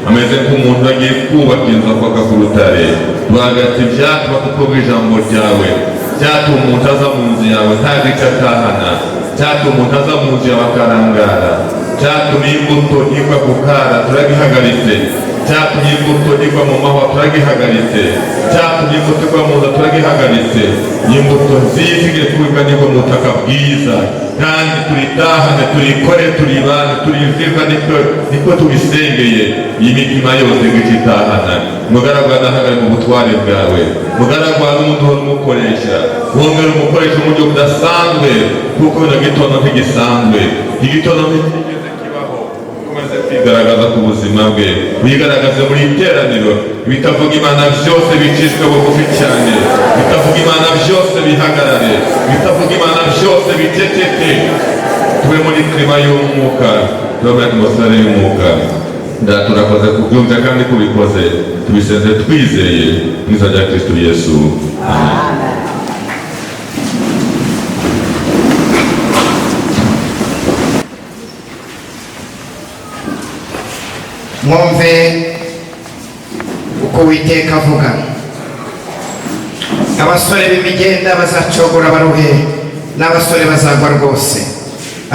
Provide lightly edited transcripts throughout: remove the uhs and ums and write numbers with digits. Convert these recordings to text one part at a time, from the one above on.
Ameze nk'umuntu agiye kubaka inzu akubaka ku rutare. Turahagaritse ibyatuma kuko ijambo ryawe byatuma umuntu aza mu nzu yawe ntagira icyo atahana, cyatuma umuntu aza mu nzu yawe akarangara, cyatuma imbuto igwa ku kara, turagihagaritse. Cyatumye imbuto igwa mu mahwa, turagihagaritse. Cyatumye imbuto igwa mu nda, turagihagaritse. Imbuto nziza igiye kubibwa nibwo mu butaka bwiza, kandi turitahane, turikore, turibane, turiziva, niko tubisengeye. Iyi mitima yose ngo itahana. Mugaragu adahagare mu butware bwawe, mugaragu n'umuntu uhora umukoresha, wongera umukoresha mu buryo budasanzwe, kuko bino gitondo ntigisanzwe, igitondo ntikigeze kibaho. Ukomeze kwigaragaza ku buzima bwe, wigaragaze muri iteraniro. Ibitavuga Imana byose bicishwe bugufi cyane, ibitavuga Imana byose bihagarare, ibitavuga Imana byose biceceke. Tube muri climat y'umwuka, tube muri atmosphère y'umwuka. Turakoze kubyumva kandi kubikoze, tubisenze twizeye mu izina rya Kristo Yesu, amen. Mwumve uko Uwiteka avuga: "Abasore b'imigenda bazacogora baruhe, n'abasore bazagwa rwose,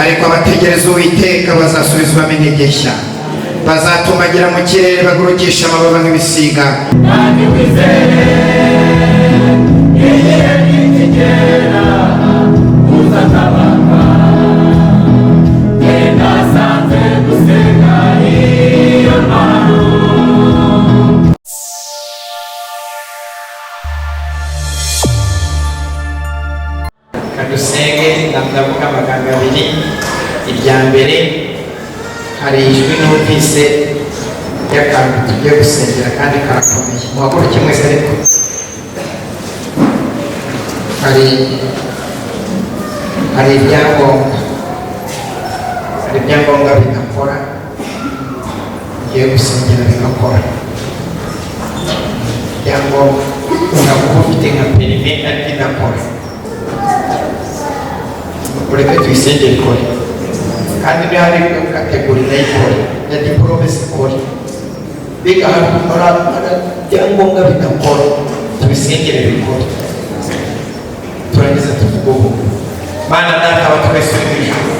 ariko abategereza Uwiteka bazasubizwamo intege nshya, bazatumbagira mu kirere, bagurukisha amababa nk'ibisiga." Kandi wizere, igihe nikigera uzatabarwa. Genda sanze gusenga iyo ntwaro. Kadusenge. Ndavuga amagambo abiri. Irya mbere, hari ijwi numvise ry'akantu tugiye gusengera kandi karakomeye. Muhaguruke mwese. Ariko hari ibyangombwa bidakora, ugiye gusengera bigakora. Ibyangombwa ushobora kuba ufite nka permis ariko idakora, ureke tuyisengere ikore. Kandi niba hari catégorie nayo ikore, na diplôme zikore. Biga hari ibyangombwa bidakora, tubisengere bikore. Turangiza tuvuga ubu: Mana Data wa twese uri mu ijuru,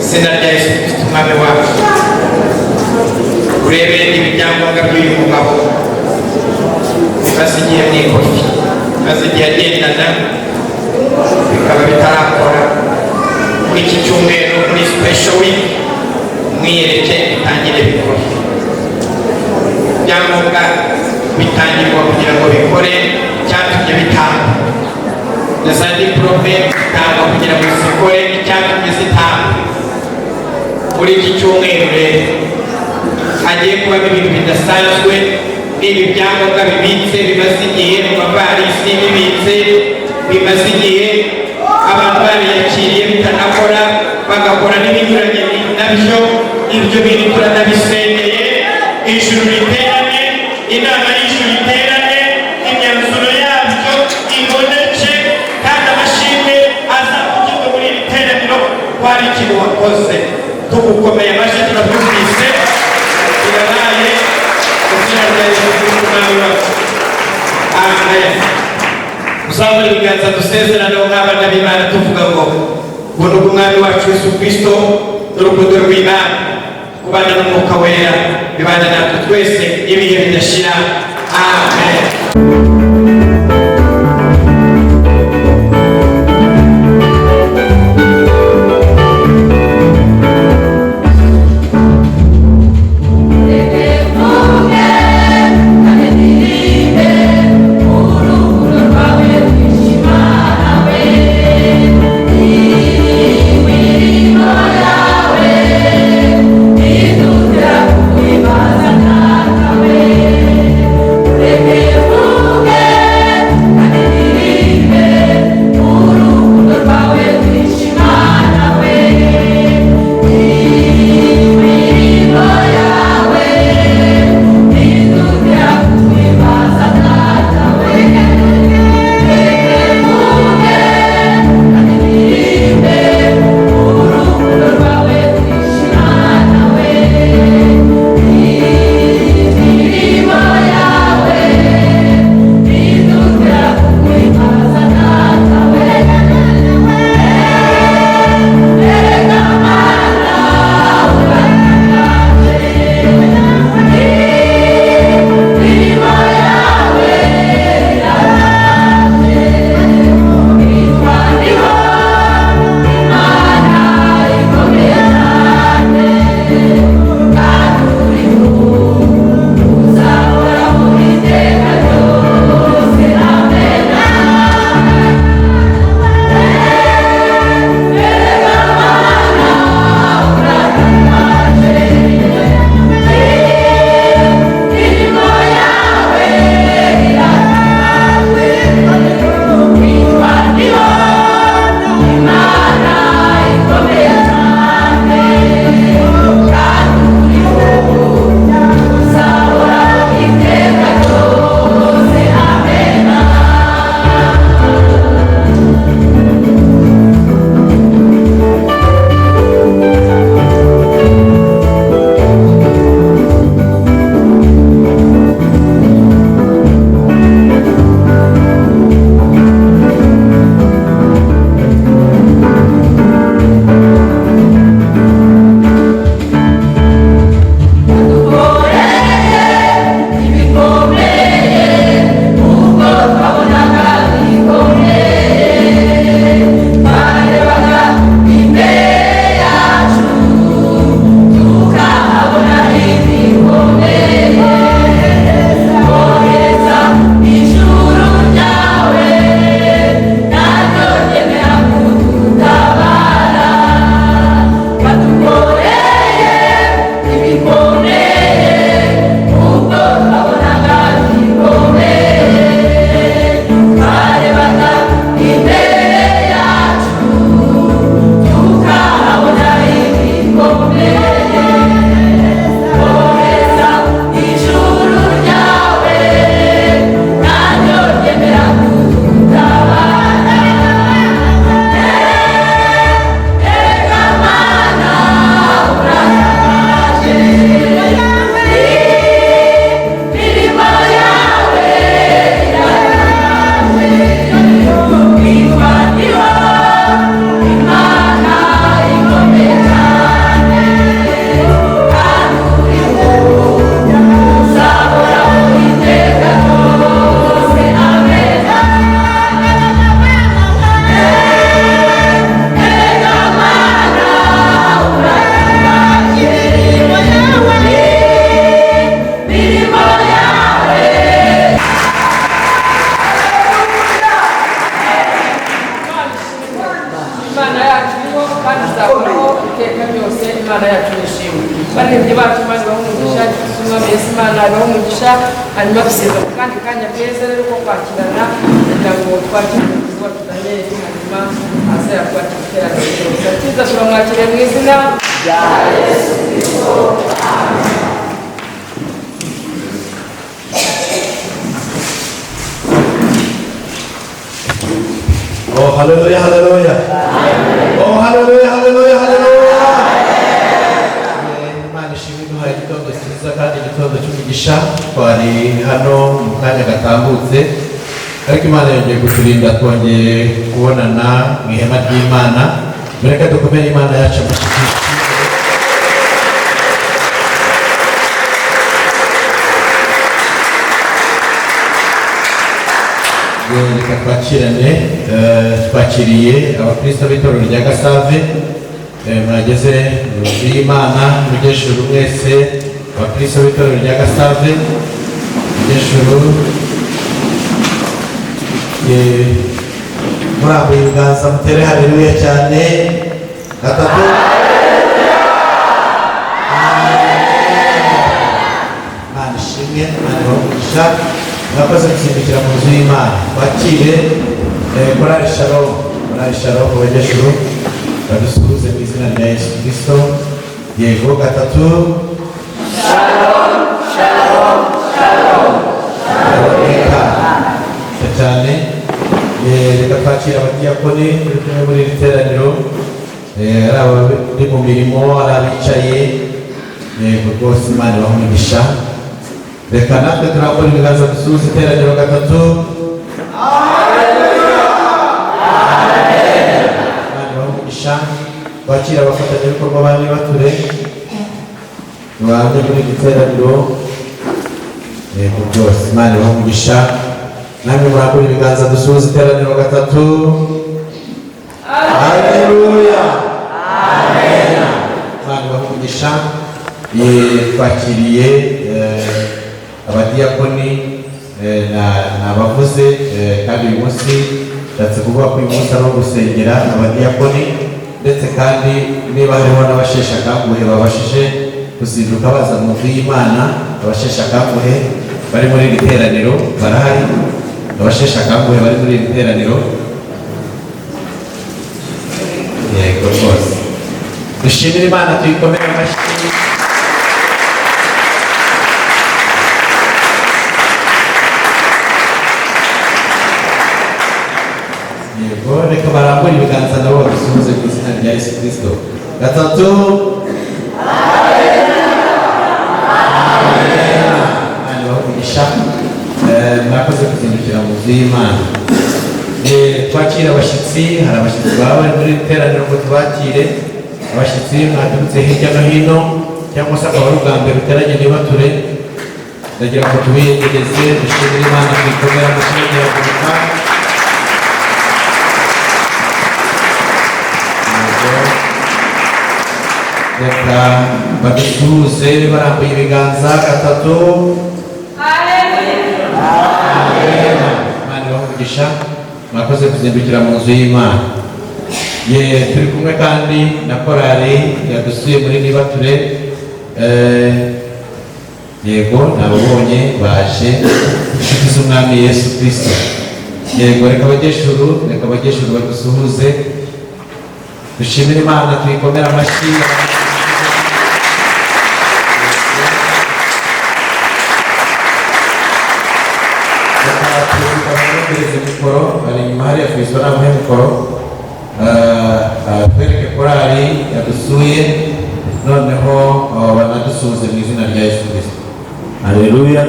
izina rya Yesu Kristo Umwami wacu, urebe ibi byangombwa by'uyu mugabo bimaze igihe mu ikofi, bimaze igihe agendana, bikaba bitarakora. Muri iki cyumweru, muri special week, mwiyereke bitangire bikore. Ibyangombwa bitangirwa kugira ngo bikore, icyatumye bitangwa, na za diplôme zitangwa kugira ngo zikore, icyatumye zitangwa. Muri iki cyumweru rero hagiye kubamo ibintu bidasanzwe. N'ibi byangombwa bibitse, bimaze igihe mu mavarisi bibitse, bimaze igihe abantu babiyakiriye bitanakora, bagakora n'ibinyuranye nabyo, ibyo bintu turanabisengeye. Ijuru riterane, inama y'ijuru iterane, imyanzuro yabyo iboneke, kandi amashimwe azavugirwe muri iri teraniro ko hari ikintu wakoze. Tugukomeye amashyi, turabyumvise, birabaye mu izina rya Yesu Kristo Umwami wacu, amen. Uzamura ibiganza, dusezeraneho nk'abana b'Imana, tuvuga ngo ubuntu bw'Umwami wacu Yesu Kristo n'urukundo rw'Imana, kubana n'Umwuka Wera, bibane natwe twese ibihe bidashira, amen. Mvuge kandi ndirimbe urukundo rwawe rwinshi, Mana we. Imirimo yawe idutera kuhimbaza, Data we. Reke mvuge. Bacu, Imana ibahe umugisha. Inshuti z'Umwami Yesu, Imana ibahe umugisha. Hanyuma dusiza mu kandi kanya keza rero ko kwakirana, kugira ngo twakire umuyobozi wacu Daniel, hanyuma aze yakwakira iteraniro ryose. Cyiza, turamwakiriye mu izina rya Yesu Kristo. Oh, hallelujah, hallelujah. Oh, hallelujah, hallelujah, hallelujah. Imana ishimwe iduhaye igitondo cyiza kandi igitondo cy'umugisha. Twari hano mu kanya gatambutse, ariko Imana yongeye kuturinda, twongeye kubonana mu ihema ry'Imana. Mureke dukomere Imana yacu amashyi. Reka twakirane. Twakiriye abakristo b'itorero rya Gasave. Mwageze mu nzu y'Imana mujyejuru mwese, abakristo b'itorero rya Gasave mujyejuru. Murambuye ibiganza, mutere haleluya cyane gatatu. Imana ishimwe, Imana ibahe umugisha. Mwakoze gusimbukira mu nzu y'Imana. Twakire korali Shalom, korali Shalom abanyeshuri badusuhuze mu izina rya Yesu Kristo. Yego, gatatu. Shalom, shalom, shalom. Cyane. Reka twakire abadiyakoni turi kumwe muri iri teraniro, ari abari mu mirimo, ari abicaye. Yego rwose, Imana ibahe umugisha. Reka natwe turambura ibiganza dusuhuze iteraniro gatatu. Imana ibahe umugisha. Twakire abafatanyabikorwa ba Nibature baje muri iri teraniro. Yego rwose, Imana ibahe umugisha. Namwe murambura ibiganza dusuhuze iteraniro gatatu. Haleluya, Imana ibahe umugisha. Twakiriye abadiyakoni nabavuze, kandi uyu munsi nshatse kuvuga ko uyu munsi ari uwo gusengera abadiyakoni, ndetse kandi niba hariho n'abasheshe akanguhe babashije kuzinduka baza mu nzu y'Imana, abasheshe akanguhe bari muri iri teraniro barahari, abasheshe akanguhe bari muri iri teraniro. Yego rwose, dushimire Imana, tuyikomere amashyi. Yego, reka barambure ibiganza nabo badusuhuze mu izina rya Yesu Kristo gatatu. Imana ibahe umugisha. Mwakoze kuzindukira mu nzu y'Imana. Twakira abashyitsi, hari abashyitsi baba bari muri iri teraniro ngo tubakire. Abashyitsi mwaturutse hirya no hino, cyangwa se akaba ari ubwa mbere uteranye Nibature, ndagira ngo tubiyegereze, dushimire Imana, twikomere amashyi y'Igihaguruka. Reka badusuhuze barambuye ibiganza gatatu. Imana ibahe umugisha. Mwakoze kuzindukira mu nzu y'Imana. Ye, turi kumwe kandi na korali yadusuye muri Nibature. Yego, nababonye baje, inshuti z'Umwami Yesu Kristo. Yego, reka abanyeshuri badusuhuze, dushimire Imana, tuyikomere amashyi. Reka perezida bamwohereze mikoro, ari inyuma hariya. Fiston namuhe mikoro, twereke korali yadusuye, noneho banadusuhuze mu izina rya Yesu Kristo. Haleluya.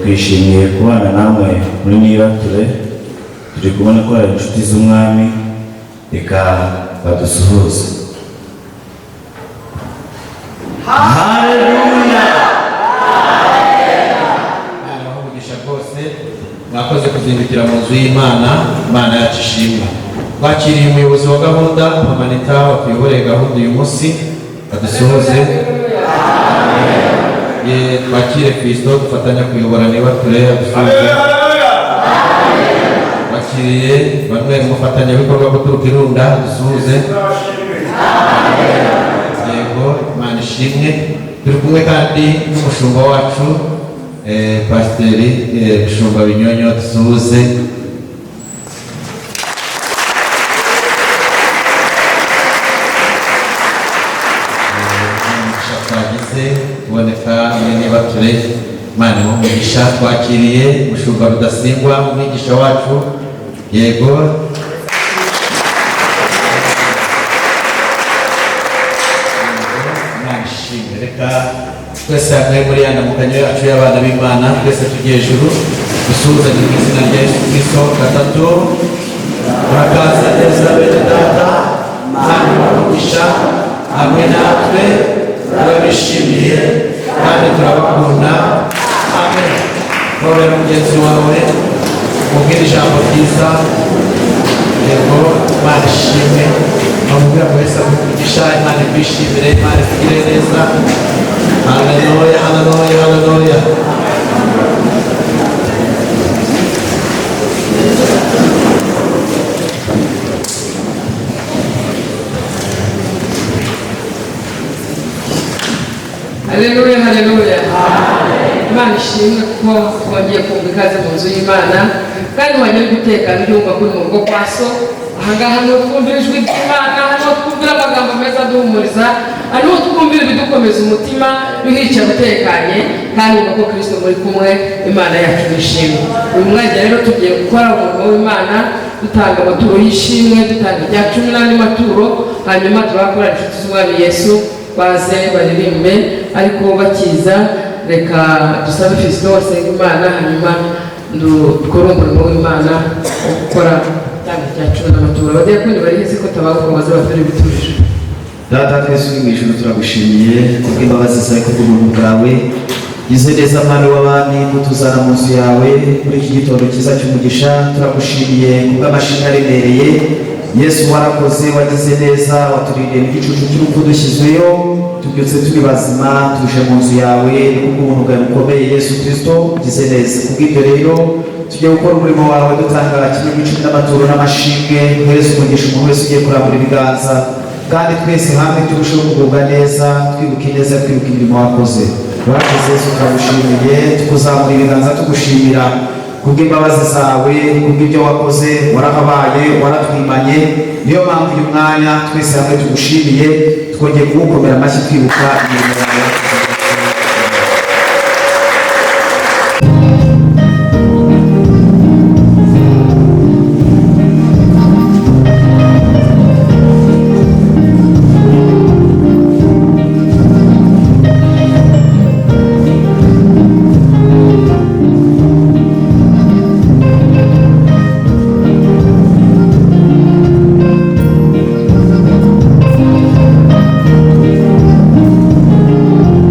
Twishimiye kubana namwe muri Nibature. Turi kubona ko hari inshuti z'Umwami, reka badusuhuze. Haleluya. Imana ibahe umugisha rwose. Mwakoze kuzindukira mu nzu y'Imana. Imana yacu ishimwe. Twakiriye umuyobozi wa gahunda, Mama Anita, watuyoboreye gahunda uyu munsi, badusuhuze. Ye, twakire Kristo dufatanya kuyobora Nibature, adusuhuze. Twakiriye bamwe mu bafatanyabikorwa guturuka Irunda, dusuhuze. Yego, Imana Ishimwe. Turi kumwe kandi n'umushumba wacu, Pasiteri Mushumba Binyonyo, dusuhuze. Umugisha twagize kuboneka muri Nibature, Imana imuhe umugisha. Twakiriye Mushumba Rudasingwa, umwigisha wacu, yego. Imana ishimwe. Reka twese hamwe muri ya ndamukanyo yacu y'abana b'Imana, twese tugiye hejuru, dusuhuzanye mu izina rya Yesu Kristo gatatu. Murakaza neza bene data, Imana ibahe umugisha hamwe natwe, turabishimiye kandi turabakunda. Amen. Hobera mugenzi wawe, mubwire ijambo ryiza. Yego, Imana ishimwe. Bamubwira ngo Yesu aguhe umugisha, Imana ikwishimire, Imana ikugirire neza. Haleluya, haleluya, haleluya. Haleluya, haleluya. Imana ishimwe kuko twongeye kumva ikaze mu nzu y'Imana, kandi wongeye gutekana ubyumva kuri mu rugo kwa so. Ahangaha niho twumvira ijwi ry'Imana, niho twumvira amagambo meza aduhumuriza, niho twumvira ibidukomeza umutima, bihica utekanye kandi wumva ko Kristo muri kumwe. Imana yacu nishimwe. Uyu mwanya rero tugiye gukora umurimo w'Imana, dutanga amaturo y'ishimwe, dutanga ibya cumi n'andi maturo, hanyuma turakora inshuti z'Umwami Yesu baze baririmbe. Ariko bakiza, reka dusabe Fisito wasenga Imana, hanyuma dukore umurimo w'Imana wo gukora gutanga icya cumi n'amaturo. Abadiyakoni barizi ko tabaguka baze bature ibiturije. Data twese uri mu ijuru, turagushimiye kubw'imbabazi zawe, kubw'ubuntu bwawe. Gize neza Mwami w'abami kutuzana mu nzu yawe muri iki gitondo cyiza cy'umugisha. Turagushimiye kubw'amashimwe aremereye. Yesu, warakoze, wagize neza, waturindiye mu gicucu cy'urupfu dushyizweyo, tubyutse turi bazima, tuje mu nzu yawe, ni kubw'ubuntu bwawe bukomeye. Yesu Kristo, ugize neza. Kubw'ibyo rero tugiye gukora umurimo wawe, dutanga kimwe mu icumi n'amaturo n'amashimwe. Uhereze umugisha umuntu wese ugiye kurambura ibiganza, kandi twese hamwe turusheho kugubwa neza, twibuka ineza, twibuka imirimo wakoze. Warakoze Yesu, turagushimiye, tukuzamura ibiganza tugushimira kubw'imbabazi zawe, kubw'ibyo wakoze. Warahabaye, waratwimanye, niyo mpamvu uyu mwanya twese hamwe tugushimiye, twongeye kugukomera amashyi twibuka imirimo yawe. Thank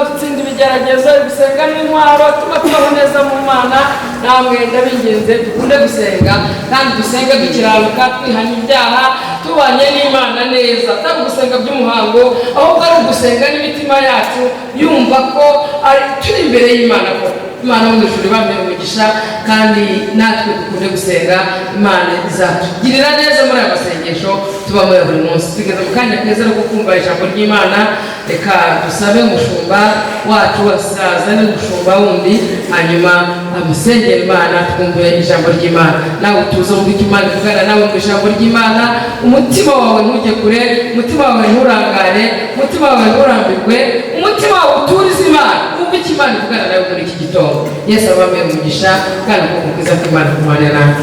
dutsinda ibigeragezo. Gusenga n'intwaro ituma tubaho neza mu Mana. Namwe ndabinginze, dukunde gusenga kandi dusenge dukiranuka, twihanye ibyaha, tubanye n'Imana neza. Atari ugusenga by'umuhango, ahubwo ari ugusenga n'imitima yacu yumva ko ari turi imbere y'Imana koko. Imana yo mu ijuru ibamere umugisha, kandi natwe dukunde gusenga. Imana izatugirira neza muri aya masengesho tubamo ya buri munsi. Tugeze mu kanya keza no kumva ijambo ry'Imana. Reka dusabe umushumba wacu azane umushumba wundi, hanyuma amusengere Imana, twumve ijambo ry'Imana. Nawe utuze wumve icyo Imana ivugana nawe mu ijambo ry'Imana. Umutima wawe ntujye kure, umutima wawe nturangare, umutima wawe nturambirwe, umutima wawe uturize Imana, wumve icyo Imana ivugana nawe muri iki gitondo. Yesu abambaye umugisha, kandi ukuboko kwiza kw'Imana kumane nawe.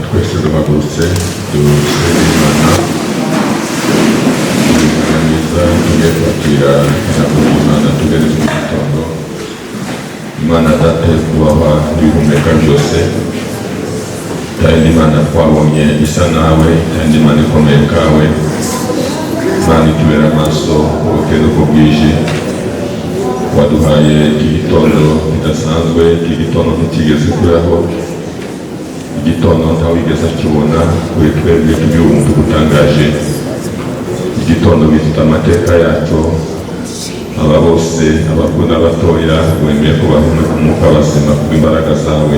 Twese duhagurutse dusenge Imana. Imana myiza, tugiye kwakira ijambo ry'Imana tugeze mu gitondo. Imana Data yo kubahwa n'ibihumeka byose, kandi Imana twabonye isa nawe, kandi Imana ikomeye kawe, Imana itubera amaso ubuke n'uko bwije. Waduhaye iki gitondo kidasanzwe, iki gitondo ntitigeze kubaho, igitondo ntawigeze akibona kuri twebwe. Tugira ubuntu butangaje. Igitondo gifite amateka yacyo. Aba bose, abakuru n'abatoya, wemeye ko bahumeka umwuka bazima kubw'imbaraga zawe.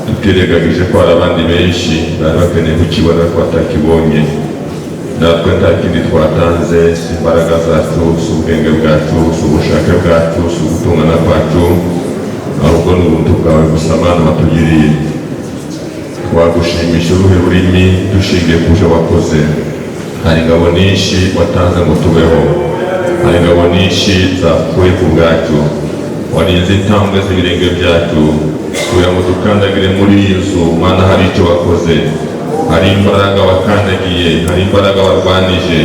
Tutirengagije ko hari abandi benshi bari bakeneye kukibona ko batakibonye. Natwe nta kindi twatanze, si imbaraga zacu, si ubwenge bwacu, si ubushake bwacu, si ugutungana kwacu, ahubwo ni ubuntu bwawe gusa, Mana, watugiriye. Twagushimisha uruhe rurimi dushingiye ku byo wakoze? Hari ingabo nyinshi watanze ngo tubeho, hari ingabo nyinshi zapfuye ku bwacu. Warinze intambwe z'ibirenge byacu kugira ngo dukandagire muri iyi nzu. Mana, hari icyo wakoze, hari imbaraga wakandagiye, hari imbaraga warwanije.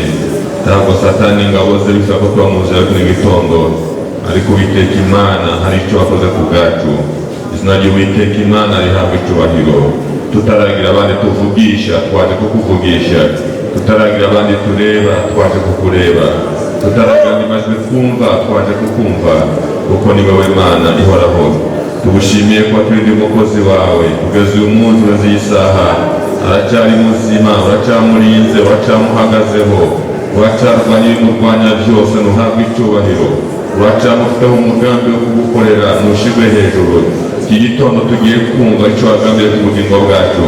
Ntabwo Satani ingabo ze bisaba ko tuba mu nzu yawe kino gitondo, ariko Uwiteka Imana, hari icyo wakoze ku bwacu. Izina ry'Uwiteka Imana rihabwa icyubahiro. Tutaragira abandi tuvugisha, twaje kukuvugisha. Tutaragira abandi tureba, twaje kukureba. Tutaragira andi majwi twumva, twaje kukumva, kuko ni wowe Mana ihoraho. Tugushimiye ko turindi umukozi wawe kugeza uyu munsi, kugeza iyi saha aracyari muzima, uracyamurinze, uracyamuhagazeho, uracyarwanya ibimurwanya byose. Ntuhabwe icyubahiro. Uracyamufiteho umugambi wo kugukorera, ntushirwe hejuru. Iki gitondo tugiye kumva icyo wagambiriye ku bugingo bwacu.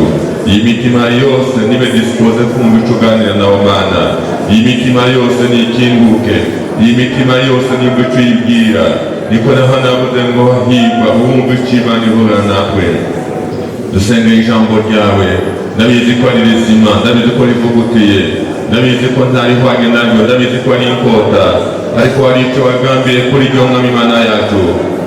Iyi mitima yose nibe dispoze kumva icyo uganira nawe, Mana. Iyi mitima yose nikinguke, iyi mitima yose nimba icyo uyibwira. Niko na hano yavuze ngo hahirwa uwumva icyo Imana ivuga natwe. Dusengeye ijambo ryawe. Ndabizi ko ari rizima, ndabizi ko rivugutiye, ndabizi ko ntarihwanye naryo, ndabizi ko ari inkota, ariko hari icyo wagambiye kuri ryo, Mwami Imana yacu.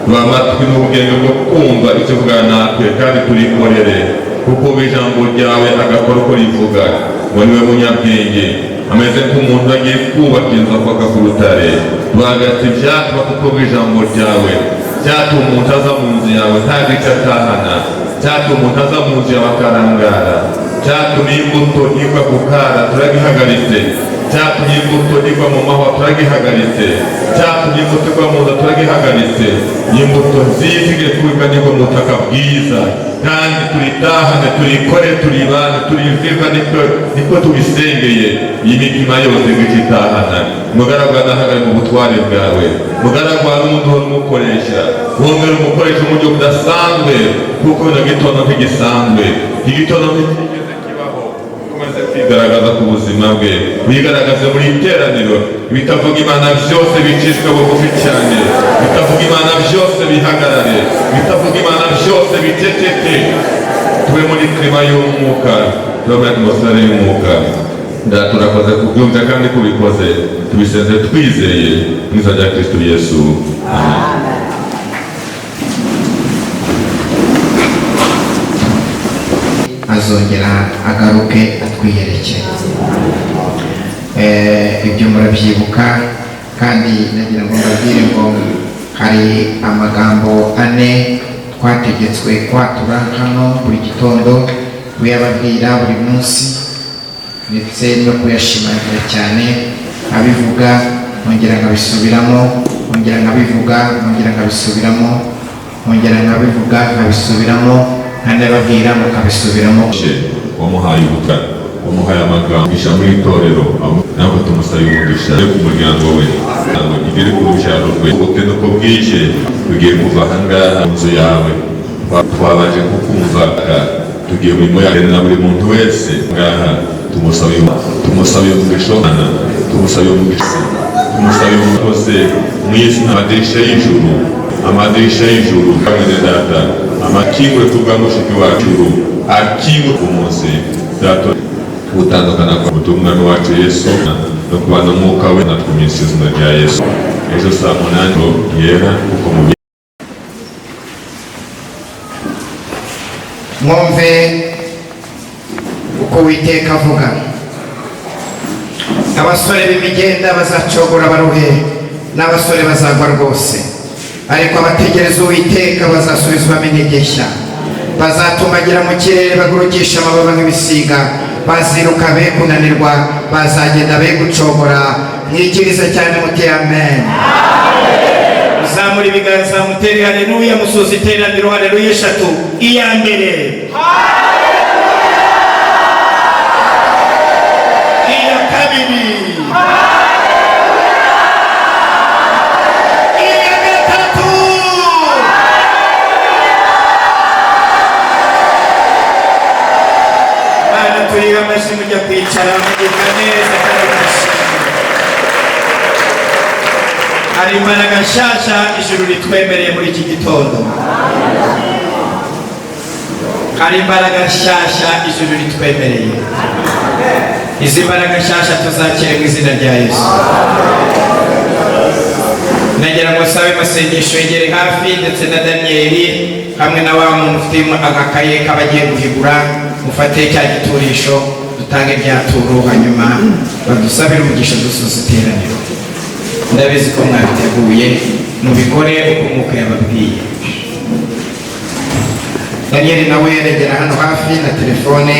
Duha amatwi n'ubwenge bwo kumva icyo uvuga natwe, kandi turikorere, kuko uba ijambo ryawe agakora uko rivuga ngo niwe munyabwenge, ameze nk'umuntu agiye kubaka inzu akubaka ku rutare. Duhagaritse ibyatuma, kuko ijambo ryawe cyatuma umuntu aza mu nzu yawe nta icyo atahana, cyatuma umuntu aza mu nzu yawe akarangara, cyatumye imbuto igwa ku kara, turagihagaritse. Cyatumye imbuto igwa mu mahwa, turagihagaritse. Cyatumye imbuto igwa mu nda, turagihagaritse. Imbuto nziza igiye kubibwa nibwo mu butaka bwiza, kandi turitahane, turikore, turibane, turiviva, niko tubisengeye. Iyi mitima yose ngo itahana. Mugaragwa nahagare mu butware bwawe, mugaragwa n'umuntu uhora umukoresha, wongera umukoresha mu buryo budasanzwe, kuko bino gitondo ntigisanzwe, igitondo nticyigeze kibaho. Ukomeze kwigaragaza ku buzima bwe, wigaragaze muri iteraniro. Ibitavuga Imana byose bicishwe bugufi cyane, ibitavuga Imana byose bihagarare, ibitavuga Imana byose biceceke. Tube muri klima y'umwuka, tube muri atmosfere y'umwuka. Turakoze kubyumva kandi kubikoze, tubisenze twizeye mu izina rya Kristo Yesu, amen. Azongera agaruke atwiyerekere. Ibyo murabyibuka, kandi nagira ngo mbabwire ngo hari amagambo ane twategetswe kwatura hano buri gitondo, kuyababwira buri munsi ndetse no kuyashimangira cyane. Nkabivuga, nkongera nkabisubiramo, nkongera nkabivuga, nkongera nkabisubiramo, nkongera nkabivuga, nkabisubiramo, nkanababwira mukabisubiramo. Wamuhaye ubutaka, wamuhaye amagambo, umugisha mu itorero, ntabwo tumusabiye umugisha ku muryango we, ntabwo igere ku rubyaro rwe. Ubukene uko bwije tugiye kuva ahangaha mu nzu yawe, twabanje kukumva, tugiye mu mirimo yawe na buri muntu wese ngaha. Tumusabiye umugisha, tumusabiye umugisha, tumusabiye umukoze mu izina. Amadirisha y'ijuru, amadirisha y'ijuru, mwene data amakingwe kubwa mushiki wacu, akingwe ku munsi data gutandukana kwa ubutumwa wacu Yesu no kubana umwuka we natwe mu izina rya Yesu. Ejo saa 8 yera kuko mu Mwumve uko Uwiteka avuga: abasore b'imigenda bazacogora baruhe, n'abasore bazagwa rwose, ariko abategereza Uwiteka bazasubizwamo intege nshya, bazatumbagira mu kirere bagurukisha amababa nk'ibisiga, baziruka be kunanirwa, bazagenda be gucogora. Mwikirize cyane muti amen. Muzamura ibiganza mutere haleluya, musoza iteraniro haleluya eshatu. Iya mbere, iya kabiri, iya gatatu. Mana turiha amashyi, mujya kwicara mugubwa neza kandi mwishimye. Hari imbaraga nshyashya ijuru ritwemereye muri iki gitondo. Hari imbaraga nshyashya ijuru ritwemereye. Izi mbaraga nshyashya tuzakire mu izina rya Yesu. Nagira ngo sabe masengesho yegere hafi, ndetse na Daniyeli hamwe na wa muntu ufite agakaye k'abagiye guhigura, mufate cya giturisho dutange rya turo, hanyuma badusabire umugisha dusoza iteraniro. Ndabizi ko mwabiteguye, mubikore uko Umwuka yababwiye. Daniyeli nawe yaregera hano hafi na telefone,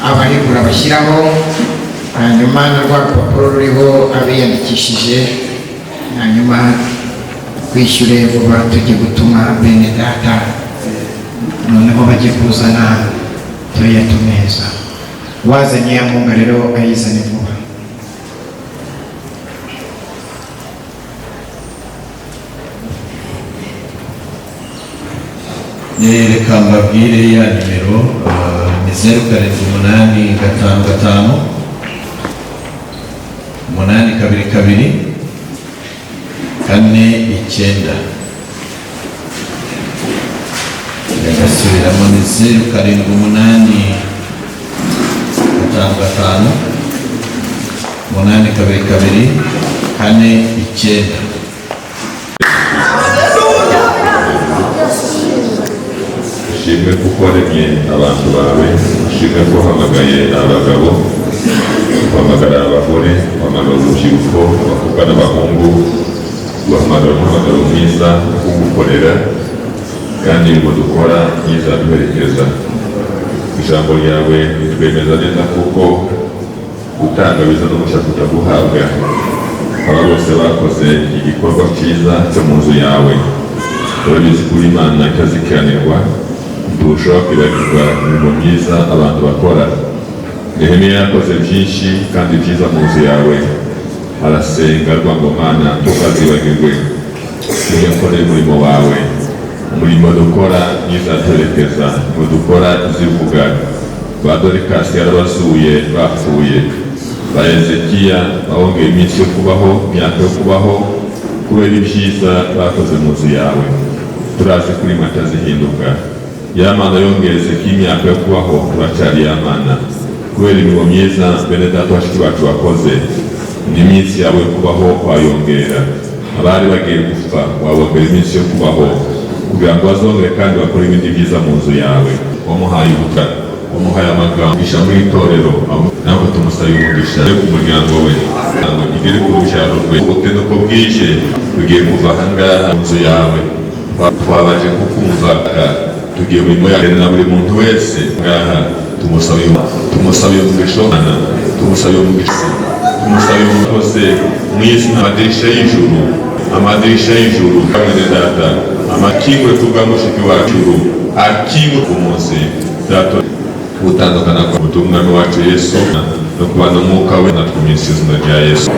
abahigura bashyiraho, hanyuma na rwa rupapuro ruriho abiyandikishije, hanyuma twishyure vuba tujye gutuma bene data, noneho bajye kuzana turiya tumeza. Wazanye ya nkunga rero ayizane vuba. Reka mbabwire ya nimero, ni 078 55 822 49. Ndagasubiramo, ni 078 55 822 49. Ushimwe kuko waremye abantu bawe, ushimwe ko uhamagaye abagabo, uhamagara abagore, uhamagara urubyiruko, abakobwa n'abahungu, uhamagara umuhamagaro mwiza wo kugukorera, kandi imirimo dukora myiza duherekeza. Ijambo ryawe ritwemeza neza kuko gutanga biza n'umugisha tutaguhabwa. Aba bose bakoze igikorwa cyiza cyo mu nzu yawe, turabizi ko Imana itazikiranirwa, ntushobora kwibagirwa imirimo myiza abantu bakora. Nehemiya yakoze byinshi kandi byiza mu nzu yawe, arasenga rwa ngo Mana ntukazibagirwe tujye gukora umurimo wawe. Umurimo dukora ntizaterekeza, umurimo dukora izivuga. Ba Dorikasi yarabasuye bapfuye, ba Hezekiya bawongeye iminsi yo kubaho, imyaka yo kubaho, kubera ibyiza bakoze mu nzu yawe. Turazi kuri mata zihinduka. Ya Mana yongeye Hezekiya imyaka yo kubaho, turacyari ya Mana kubera imirimo myiza bene data bashiki bacu bakoze, n'iminsi yawe yo kubaho wayongera. Abari bagiye gupfa wabongera iminsi yo kubaho, kugira ngo bazongere kandi bakore ibindi byiza mu nzu yawe. Wamuhaye ubutaka, wamuhaye amagambo, umugisha mu itorero, ntabwo tumusabiye umugisha ku muryango we, ntabwo igere ku rubyaro rwe. Ubukene uko bwije tugiye kuva ahangaha mu nzu yawe, twabanje kukumva, tugiye mu mirimo yawe na buri muntu wese ngaha. Tumusabiye umugisha, tumusabiye umugisha, tumusabiye umukoze mu izina. Amadirisha y'ijuru, amadirisha y'ijuru, mwene data, amakingwe kubwa mushiki wacu, akingwe ku munsi data gutandukana kwa umwami wacu Yesu no kubana umwuka we natwe mu izina rya Yesu.